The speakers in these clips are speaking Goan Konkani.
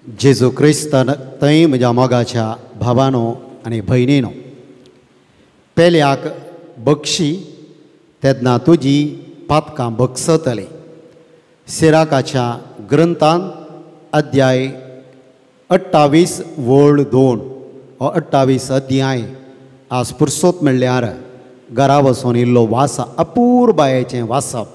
जेजू क्रिस्तान थंय म्हज्या मोगाच्या भावानो आनी भयणीनो, पेल्याक बक्षी तेन्ना तुजी पातकां बक्षतली. सिराकाच्या ग्रंथान अध्याय 28 वळ 2 हो 28 अध्याय आज पुरसोत म्हणल्यार घरा वचून इल्लो वासा अपूर्बायेचें वाचप.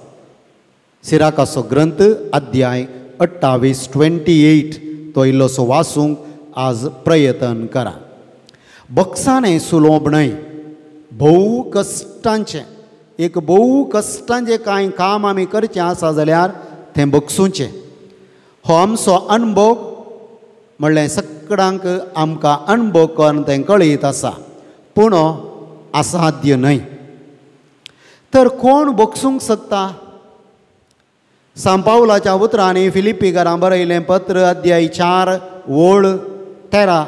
सिराकाचो ग्रंथ अध्याय 28 28 तो इल्लोसो वाचूंक आज प्रयत्न करा. बक्षाणें सुलोभ न्हय, भोव कश्टांचें एक भोव कश्टांचें कांय काम आमी करचें आसा जाल्यार तें बक्षुचें. हो आमचो अणभव म्हणल्यार सगळ्यांक आमकां अणभव करून तें कळीत आसा, पूण असाध्य न्हय. तर कोण बक्षूंक शकता? सांपावलाच्या उतरांनी फिलिप्पीकारां बरयलें पत्र अध्याय 4 वळ 13,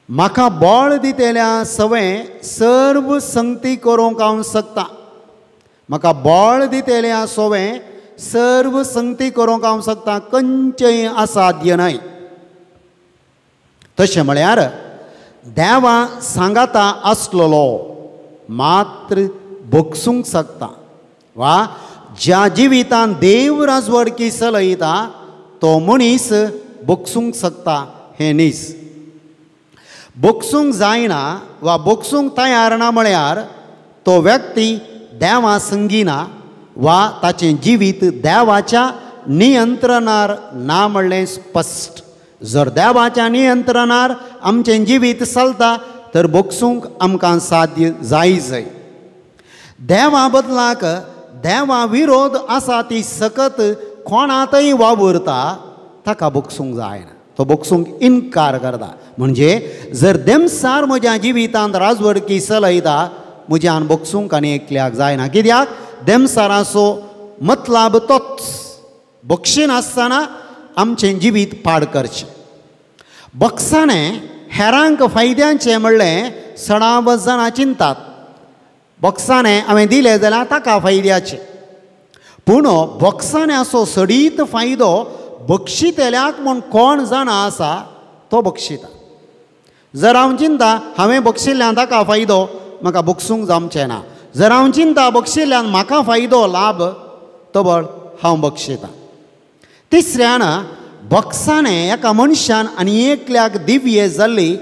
म्हाका बळ दितेल्या सवें सर्व संगती करूंक हांव शकता. म्हाका बळ दितेल्या सवें सर्व संगती करूंक हांव शकता, खंयचेंय असाध्य न्हय. तशें म्हळ्यार देवा सांगाता आसलेलो मात्र बक्षूंक शकता वा ज्या जिवितान देव राजवडकी चलयता तो मनीस बक्षूंक शकता. हें नीस बक्षूंक जायना वा बक्षूंक तयार ना म्हळ्यार तो व्यक्ती देवा संगिना वा ताचें जिवीत देवाच्या नियंत्रणार ना म्हणलें स्पश्ट. जर देवाच्या नियंत्रणार आमचें जिवीत चलता तर बक्षूंक आमकां साध्य जाय जाय. देवा बदलाक देवा विरोध आसा ती सकत कोणातय वावुरता ताका बक्षूंक जायना, तो बक्षूंक इनकार करता. म्हणजे जर देमसार म्हज्या जिवितांत राजवडकी चलयता म्हज्यान बक्षूंक आनी एकल्याक जायना. कित्याक? देमसाराचो मतलाब तोच. बक्षिनासतना आमचें जिवीत पाड करचें. बक्षाणें हेरांक फायद्यांचें म्हणलें सणावत जाणां चिंतात. बक्षाणें हांवें दिलें जाल्यार ताका फायद्याचें, पूण बक्षाण्याचो सडीत फायदो बक्षितल्याक म्हूण कोण जाणा आसा तो बक्षिता. जर हांव चिंता हांवें बक्षिल्ल्यान ताका फायदो, म्हाका बक्षूंक जावचें ना. जर हांव चिंता बक्षिल्ल्यान म्हाका फायदो लाभ तबळ हांव बक्षिता. तिसऱ्यान बक्षाणें एका मनशान आनी एकल्याक दिव्ये जाल्ली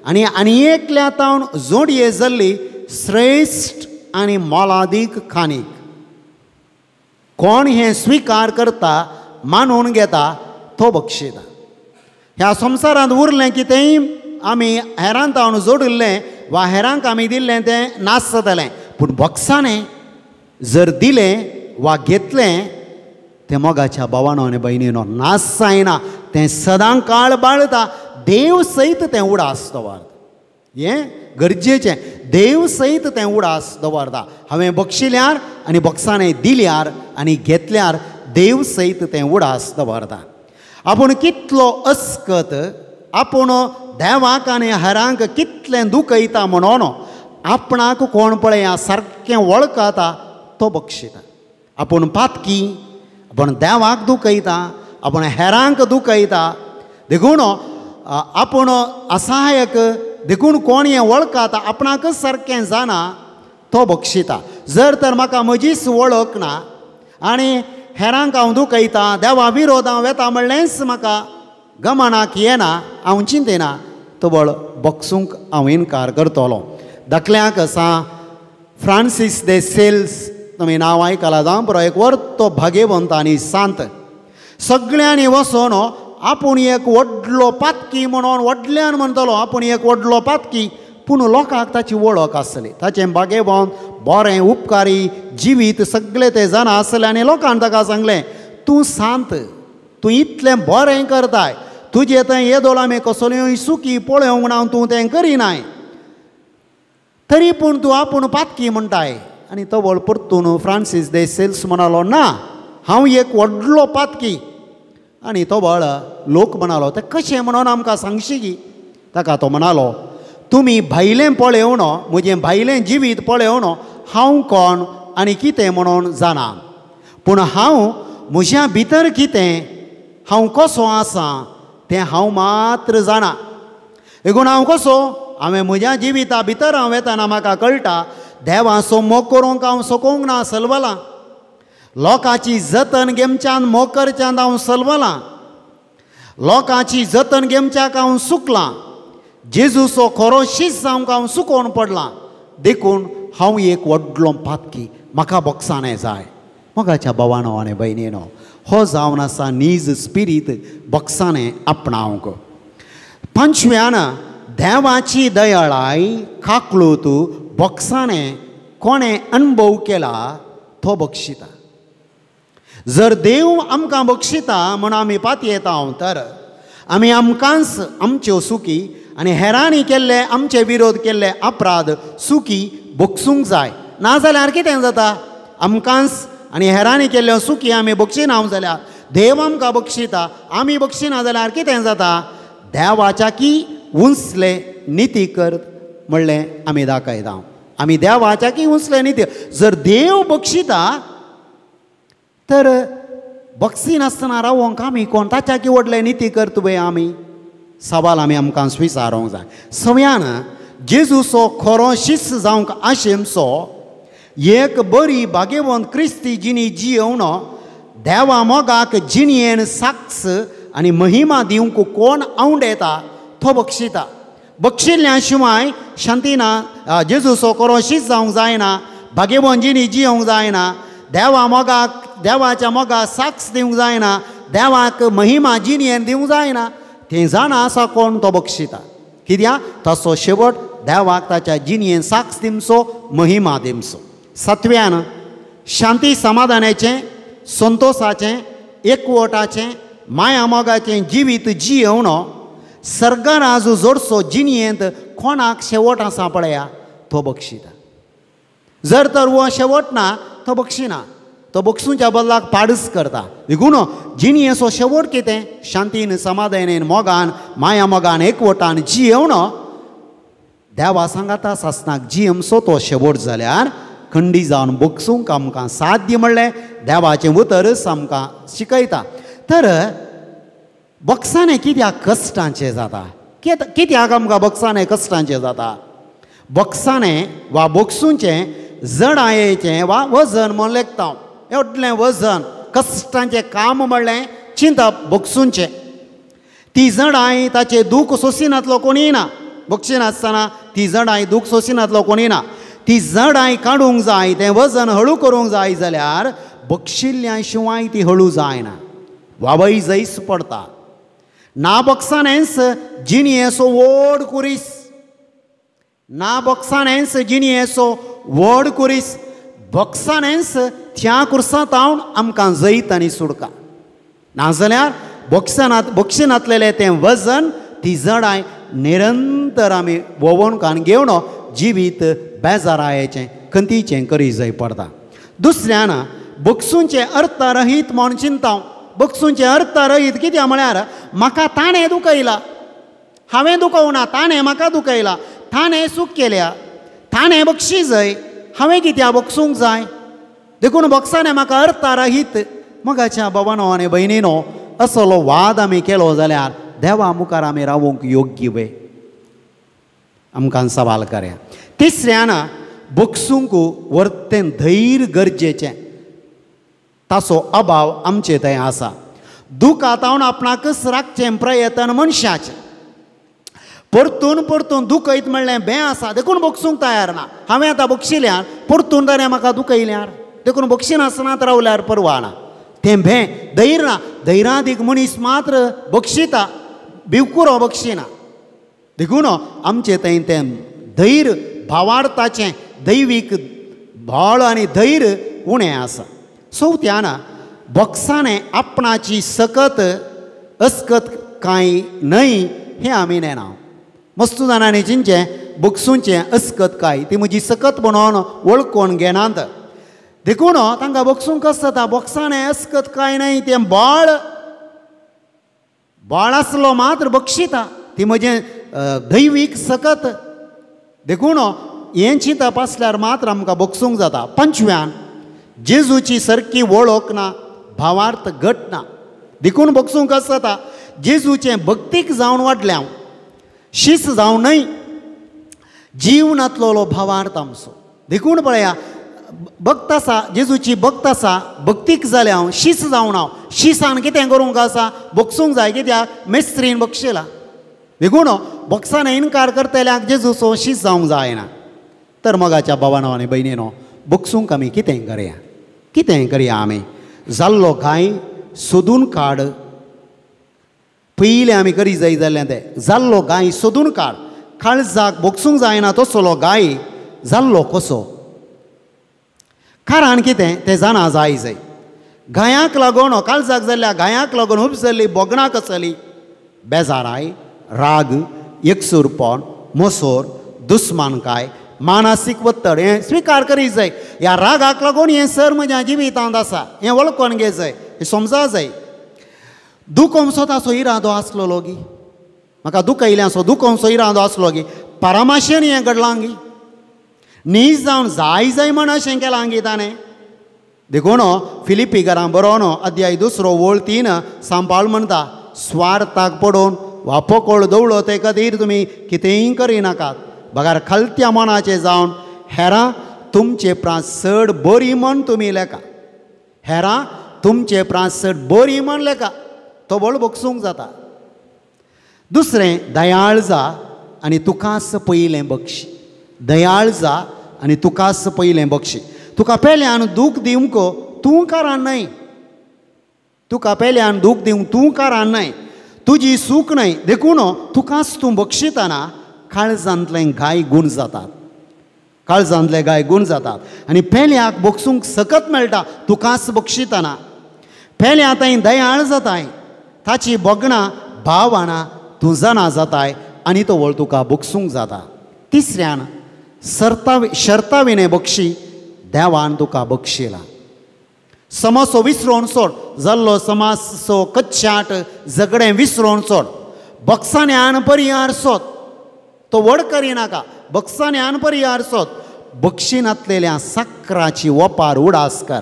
आनी आनी एकल्या तावन जोडये जाल्ली श्रेश्ठ आनी मोलादीक खाणीक. कोण हें स्विकार करता मानून घेता तो बक्षिता. ह्या संवसारांत उरलें कितेंय आमी हेरांत तावन जोडिल्लें वा हेरांक आमी दिल्लें तें नाश जातलें, पूण बक्षाणें जर दिलें वा घेतलें तें मोगाच्या भावानो आनी भयणीनो नाश जायना, तें सदां काळ बाळता. देव सयत तें उडास दवरता. हें गरजेचें, देव सयत तें उडास दवरता. हांवें बक्षिल्यार आनी बक्षाणें दिल्यार आनी घेतल्यार देव सयत तें उडास दवरता. आपूण कितलो अस्कत, आपूण देवाक आनी हेरांक कितलें दुखयता म्हणून आपणाक कोण पळया सारकें वळखता तो बक्षिता. आपूण पातकी, आपूण देवाक दुखयता, आपूण हेरांक दुखयता, देखून आपूण असहायक, देखून कोण हें वळखता आपणाकच सारकें जाणा तो बक्षिता. जर तर म्हाका म्हजीच वळख ना आनी हेरांक हांव दुखयता, देवा विरोध हांव वेता म्हणलेंच म्हाका गमनाक येना, हांव चिंतना, तबळ बक्षूंक हांव इनकार करतलो. धाकल्यांक आसा फ्रांसीस दे सेल्स, तुमी नांव आयकलां जावं बरो, एक वर्तो भाग्यवंत आनी सांत. सगळ्यांनी वचोन आपूण एक व्हडलो पातकी म्हणून व्हडल्यान म्हणटलो आपूण एक व्हडलो पातकी, पूण लोकांक ताची वळख आसली. ताचें भाग्यवंत बरें उपकारी जिवीत सगळें ते जाणा आसलें आनी लोकान ताका सांगलें तूं सांत, तूं इतलें बरें करताय, तुजें थंय येदोळ आमी कसल्योय सुकी पळोवंक ना, तूं तें करिनाय, तरी पूण तूं आपूण पातकी म्हणटाय. आनी तवळ परतून फ्रांसीस दे सेल्स म्हणालो ना, हांव एक व्हडलो पातकी. आनी तवळ लोक म्हणालो तें कशें म्हणून आमकां सांगशी की? ताका तो म्हणालो तुमी भायलें पळोवन म्हजें भायलें जिवीत पळोवन हांव कोण आनी कितें म्हणून जाणा, पूण हांव म्हज्या भितर कितें, हांव कसो आसा तें हांव मात्र जाणा. देखून हांव कसो हांवें म्हज्या जिविता भितर हांव वेताना म्हाका कळटा देवाचो मोग करूंक हांव सकोंक ना सलवलां, लोकांची जतन घेवच्यान मोग करच्यान हांव सलवलां, लोकांची जतन घेवच्याक हांव सुकलां, जेजूचो खरो शीस जावंक हांव सुकोवन पडलां. देखून हांव एक व्हडलो पातकी, म्हाका बोगसाणें जाय. मोगाच्या भावानो आनी भयणीनो, हो जावन आसा नीज स्पिरीत बोगसाणें आपणावंक. पांचव्यान देवाची दयाळाय काकळूत बोगसाणें कोणें अणभव केला तो बक्षिता. जर देव आमकां बक्षिता म्हूण आमी पातयेता तर आमी आमकांच आमच्यो सुकी आनी हेरांनी केल्ले आमचे विरोध केल्ले अपराध सुकी बक्षूंक जाय. नाजाल्यार कितें जाता, आमकांच आनी हेरांनी केल्ल्यो सुकी आमी बक्षिना जाल्यार देव आमकां बक्षिता, आमी बक्षिना जाल्यार कितें जाता, देवाच्या की उंचले निती कर म्हणलें आमी दाखयता. आमी देवाच्या की उंचले निती. जर देव बक्षिता तर बक्षिनासतना रावोंक आमी कोण, ताच्या की व्हडले निती करतुवे आमी? सवाल आमी आमकां स्विसारोंक जाय. सव्यान जेजूचो खरो शिस्त जावंक आशेमचो एक बरी भाग्यवंत क्रिस्ती जिणी जियोवन देवा मोगाक जिणयेन साक्ष आनी महिमा दिवंक कोण आवडेता तो बक्षिता. बक्षिल्ल्या शिवाय शांती ना, जेजूचो खरो शिस्त जावंक जायना, भाग्यवंत जिणी जियोवंक जायना, देवा मोगाक देवाच्या मोगाक साक्ष दिवंक जायना, देवाक महिमा जिणयेन दिवंक जायना, तें जाणा आसा कोण तो बक्षिता. कित्याक ताचो शेवट देवाक ताच्या जिणयेन साक्ष दिमचो, महिमा दिमचो. सातव्यान शांती समाधानाचें, संतोसाचें, एकवटाचें, माया मोगाचें जिवीत जियोवन सर्गराज जोडचो जिणयेंत कोणाक शेवट आसा पळया तो बक्षिता. जर तर हो शेवट ना तो बक्षिना, तो बक्षुच्या बदलाक पाडस करता. देखून जिणयेचो शेवट कितें, शांतीन समाधानेन मोगान माया मोगान एकवटान जियोवन देवा सांगाता सासनाक जियमसो तो शेवट जाल्यार खंडी जावन बक्षूंक आमकां साध्य म्हणलें देवाचें उतरच आमकां शिकयता. तर बक्षाणें कित्याक कश्टांचें जाता, कित्याक आमकां बक्षाणें कश्टांचें जाता? बक्षाणें वा बक्षुंचें जडायेचें वा वजन म्हूण लेखता. एवढलें वजन कश्टांचें काम म्हणलें चिंतप बक्षुंचें. ती जडाय ताचें दूख सोंसिनातलो कोणीय ना, बक्षिनासतना ती जडाय दूख सोंसिनातलो कोणीय ना. ती जडाय काडूंक जाय, तें वजन हळू करूंक जाय जाल्यार बक्षिल्ल्या शिवाय ती हळू जायना, वावय जैस पडता. ना बक्षाणेंच जिणयेचो व्हड कुरीस, ना बक्षाणेंच जिणयेचो व्हड कुरीस, बक्षाणेंच त्या कुर्सांत हांव आमकां जैत आनी सुडका. नाजाल्यार बक्षिनातलेलें तें वजन ती जडाय निरंतर आमी वोवोन कान घेवन जिवीत बेजारायेचें खंतीचें करी जाय पडटा. दुसऱ्यान बक्षुंचें अर्थरहीत म्हूण चिंता. बक्षुंचें अर्थरहीत कित्याक म्हळ्यार म्हाका ताणें दुखयला, हांवें दुखोवना, ताणें म्हाका दुखयला, ताणें चूक केल्या, ताणें बक्षी जाय, हांवें कित्याक बक्षूंक जाय? देखून बक्षाणें म्हाका अर्थरहीत. मोगाच्या भावानो आनी भयणीनो, असलो वाद आमी केलो जाल्यार देवा मुखार आमी रावूंक योग्य वे? आमकां सवाल करया. तिसऱ्यान बक्षूंक वर्तें धैर्य गरजेचें, ताचो अभाव आमचे थंय आसा. दुखातावन आपणाकच राखचें प्रयत्न मनशाचें, परतून परतून दुखयत म्हणलें बें आसा, देखून बक्षूंक तयार ना. हांवें आतां बक्षिल्यार परतून ताणें म्हाका दुखयल्यार, देखून बक्षिनासतना रावल्यार परवा ना. तें भें धैर्य ना. धैर्यादीक मनीस मात्र बक्षिता, भिवकुरो बक्षिना. देखून आमचे थंय तें धैर्य भावार्थाचें दैवीक बळ आनी धैर्य उणें आसा. चवथ्यान बक्षाणें आपणाची सकत अस्कत कांय न्हय हें आमी नेणा. मस्तू जाणांनी चिंचें बक्षुंचें अस्कत काय ती म्हजी सकत म्हणून वळखून घेनात. देखून तांकां बक्षूंक कशें जाता, बक्षाणें अस्कत कांय न्हय, तें बळ बळ आसलो मात्र बक्षिता, ती म्हजें दैवीक सकत. देखून हें चिंतप आसल्यार मात्र आमकां बक्षूंक जाता. पंचव्यान जेजूची सारकी वळख ना, भावार्थ घट ना, देखून बक्षूंक कशें जाता. जेजूचें भक्तीक जावन वाडल्या हांव, शीस जावं न्हय, जिवनांतलो भावार्थ आमचो. देखून पळया भक्त आसा, जेजूची भक्त आसा, भक्तीक जाल्या हांव, शीस जावन हांव. शिसान कितें करूंक आसा? बक्षूंक जाय. कित्याक? मेस्त्रीन बक्षिला. देखून बक्षान इनकार करतल्याक जेजूचो शीस जावंक जायना. तर मोगाच्या भावानो आनी भयणीनो, बक्षूंक आमी कितें करया? कितें करया आमी? जाल्लो घाय सोदून काड. पयलें आमी करी जाय जाल्यार तें जाल्लो गाय सोदून काड. काळजाक बक्षूंक जायना तसलो गाय जाल्लो कसो? कारण कितें तें जाणा जाय जाय. गायांक लागून, काळजाक जाल्ल्या गायांक लागून उपजल्ली भोगणां कसली? बेजाराय, राग, एकसूरपण, मोसोर, दुस्मानकाय, मानसीक वत्तड. हें स्विकार करी जाय. ह्या रागाक लागून हें सर म्हज्या जिवितांत आसा, हें वळखून घे जाय, हें समजा जाय. दुखोवचो ताचो इरादो आसलेलो गी? म्हाका दुखयल्यासो दुखोवचो इरादो आसलो गी? परामाशेन हें घडलां गी? नीज जावन जाय जाय म्हण अशें केलां गी ताणें? देखून फिलिपी घरां बरोवन अध्याय 2 वळ 3 सांबाळ म्हणटा, स्वार्थाक पडून वा पोकोळ दवळो ते खातीर तुमी कितेंय करिनाकात, बगार खालत्या मनाचें जावन हेरां तुमचे प्रास चड बरी म्हण तुमी लेखा. हेरां तुमचे प्रास चड बरी म्हण लेखा. तो व्हड बक्षूंक जाता. दुसरें, दयाळ जा आनी तुकाच पयलें बक्षी. दयाळ जा आनी तुकाच पयलें बक्षी. तुका पेल्यान दूख दिवंक तूं कारण न्हय, तुका पेल्यान दूख दिवंक तूं कारण न्हय, तुजी सूख न्हय. देखून तुकाच तूं बक्षितना काळजांतलें गाय गूण जातात, काळजांतले गाय गूण जातात आनी पेल्याक बक्षूंक सकत मेळटा तुकाच बक्षितना. पेल्या थंय दयाळ जाताय, ताची भोगणां भावनां तूं जाणा जाताय आनी तो वळ तुका बक्षूंक जाता. तिसऱ्यान, शर्ता विणें बक्षी देवान तुका बक्षिला. समसो विसरोन सोड, जाल्लो समासो कच्छाट झगडें विसरोन सोड. बक्षांनी आन परिहार सोद, तो व्हड करिनाका. बक्षांनी आन परिहार सोद. बक्षिनांतलेल्या साकराची वपार उडास कर.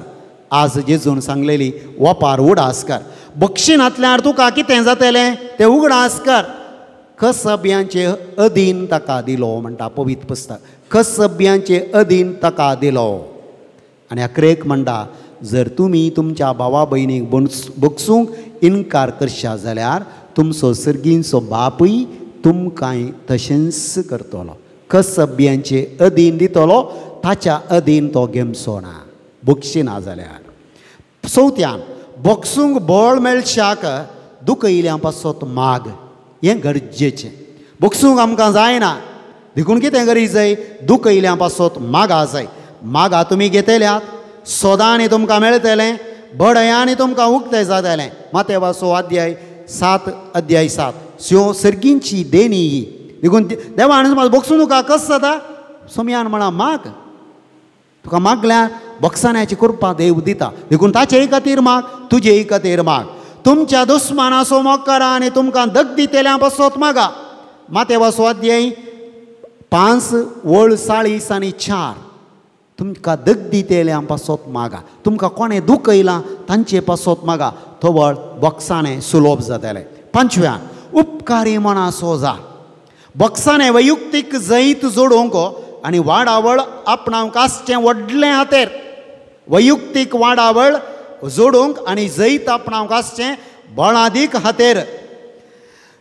आज जेजून सांगलेली वपार उडास कर. बक्षिनांतल्यार तुका कितें जातलें तें उगडास कर. कसब्यांचे अधीन ताका दिलो म्हणटा पवित्र पुस्तक. कसब्यांचे अधीन ताका दिलो. आनी अकरेक म्हणटा, जर तुमी तुमच्या भावा भयणीक बक्षूंक इनकार करशा जाल्यार तुमचो सर्गींचो बापूय तुमकांय तशेंच करतलो. कसब्यांचे अधीन दितलो, ताच्या अधीन तो घेमचो ना बक्षिना जाल्यार. चवथ्यान, बक्षूंक बळ मेळशाक दुखयल्या पासत माग. हें गरजेचें. बक्षूंक आमकां जायना, देखून कितें करी जाय? दुखयल्या पासत मागा जाय. मागा तुमी घेतल्यात, सोदांनी तुमकां मेळटलें, बडयांनी तुमकां उक्तें जातलें. मातेवाचो अध्याय 7 अध्याय 7. ह्यो सर्गींची देणी ही. देखून देवान म्हाका बक्षूं तुका कस जाता? सोमयान म्हळां माग, तुका मागल्यार बक्षाण्याची कृपा देव दिता. देखून ताचेय खातीर माग, तुजेय खातीर माग. तुमच्या दुस्मानाचो मोग करा आनी तुमकां दग दितल्या पासत मागा. मातेवाचो अध्याय 5 वळ 40 आनी 4. तुमकां दग दितल्या पासत मागा. तुमकां कोणें दुखयलां तांचे पासत मागा, थवळ बक्षाणें सुलोभ जातलें. पांचव्यान, उपकारी मनाचो जा. बक्षाणें वैयक्तीक जैत जोडूंक आनी वाडावळ आपणावंक आसचें व्हडलें हातेर. वैयक्तीक वाडावळ जोडूंक आनी जैत आपणावंक आसचें बळादीक हातेर.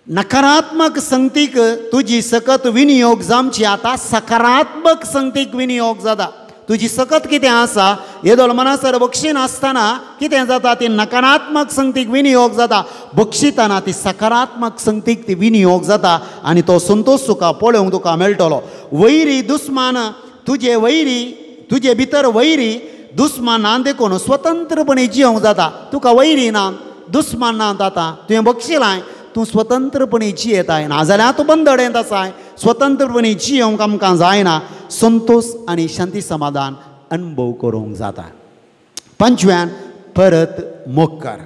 नकारात्मक संगतीक तुजी सकत विनियोग जावची आतां सकारात्मक संगतीक विनियोग जाता. तुजी सकत कितें आसा येदोळ मनासर बक्षीन आसतना कितें जाता? ती नकारात्मक संगतीक विनियोग जाता. बक्षितना ती सकारात्मक संगतीक ती विनियोग जाता आनी तो संतोश तुका पळोवंक तुका मेळटलो. वैरी दुस्मान तुजे वैरी, तुजे भितर वैरी दुस्मान ना देखून स्वतंत्रपणे जियोंक जाता. तुका वैरी ना, दुस्मान ना जाता. तुवें बक्षिलाय, तूं स्वतंत्रपणे जियेताय. नाजाल्यार तूं बंदडेंत आसाय. स्वतंत्रपणे जियोंक आमकां जायना. संतोष आनी शांती समाधान अनुभव करूंक जाता. पांचव्यान, परत मोग कर.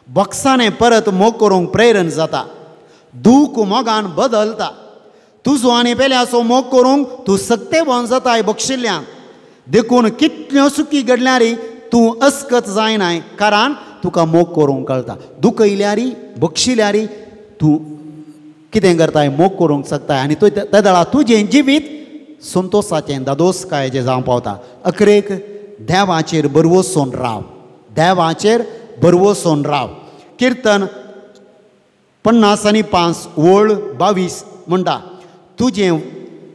बक्षाणें परत मोग करूंक प्रेरण जाता. दूख मोगान बदलता. तुजो आनी पेल्याचो मोग करूंक तूं सक्तेवन जाताय बक्षिल्ल्यान. देखून कितल्यो सुकी घडल्यार तूं अस्कत जायनाय, कारण तुका मोग करूंक कळटा. दुखयल्यारी बक्षिल्यारी तूं कितें करताय, मोग करूंक शकताय आनी तूं तेदळा तुजें जिवीत संतोसाचें दादोसकायेचें जावं पावता. अकरेक देवाचेर बरवसून राव, देवाचेर बरवसून राव. किर्तन 55 ओळ 22 म्हणटा, तुजें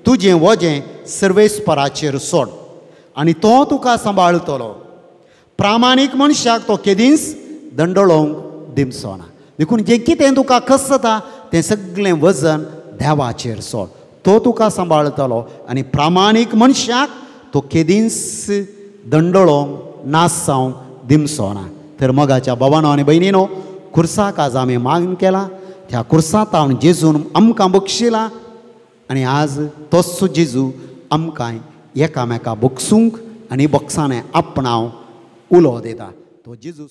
तुजें वजें सर्वेस्पराचेर सोड आनी तो तुका सांबाळटलो. प्रामाणीक मनशाक तो केदींच दंडळोवंक दिमचो ना. देखून जें कितें तुका कसता तें सगळें वजन देवाचेर सोड, तो तुका सांबाळटलो आनी प्रामाणीक मनशाक तो केदींच दंडळोवंक नाश जावंक दिमचो ना. तर मोगाच्या भावानो आनी भयणीनो, खुर्साक आज आमी मागण केला, त्या खुर्सांत जेजून आमकां बक्षिला आनी आज तोच जेजू आमकां एकामेका बक्षूंक आनी बक्षांनी आपणाव उलो दिता. तो जेजू.